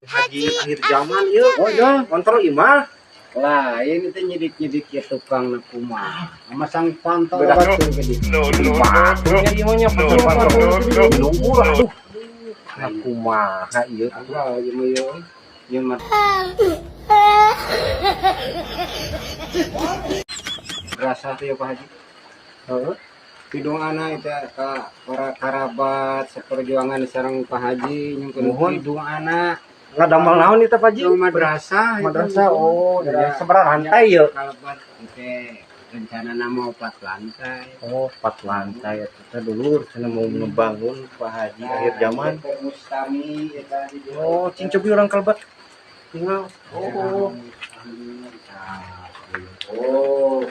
Haji akhir zaman ieu. Oh ya. Kontrol imah. Lain itu nyidik-nyidik ya tukang na kumaha. Masang pantau Beda. Batur ke dieu. Batunya ieu mah nya pantau di luhur aduh. Nah, kumaha ieu? Apa ieu mah ieu? Ieu mah rasa teh ya, Pak Haji. Heeh. Pidung anak itu ka para karabat seperjuangan sareng Pak Haji nyungkeun Nuhun. pidung anak. Ngadamel naon ieu teh, Pak Haji? Yung madrasah itu. Madrasah, oh, ya sabaraha lantai ieu? Kalabat teh rencana nama 4 lantai. Oh, 4 lantai eta teh dulur cenah mau ngebangun Pak Haji akhir zaman. Dokter Mustami eta di dieu. Oh, cing cobi urang kalbat. Tinggal. Oh. Oh.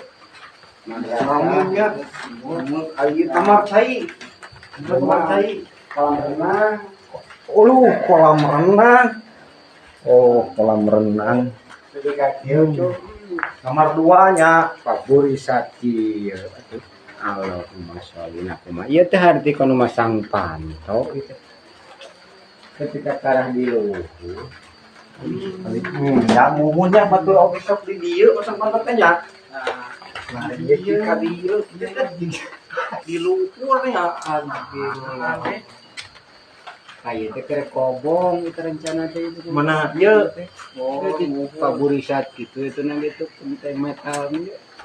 Madrasah. Bangunnya. Ayo kamar cai. Kamar cai. Kolam renang. Oh, lu kolam renang. Oh, kolam renang. Jadi kaki hmm. Kamar duanya. Paburisat kieu atuh. Allahumma sholli ala. Ieu teh harti kono masang panto itu. Ketika karah di luhur. Ya, muhunnya batur oge sok di dieu masang panto teh nya. Nah, Nah, ieu ka dieu di luhur nya. Aneh. Kayak teh keur kobong itu rencana teh itu. Mana ieu? Oh, paburisat gitu itu nang gitu teh metal.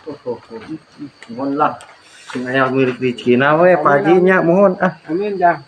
Oh, oh, oh. Mohon lah. Sing aya milik di Cina we Pak Haji nya, mohon ah. Amin, Jang.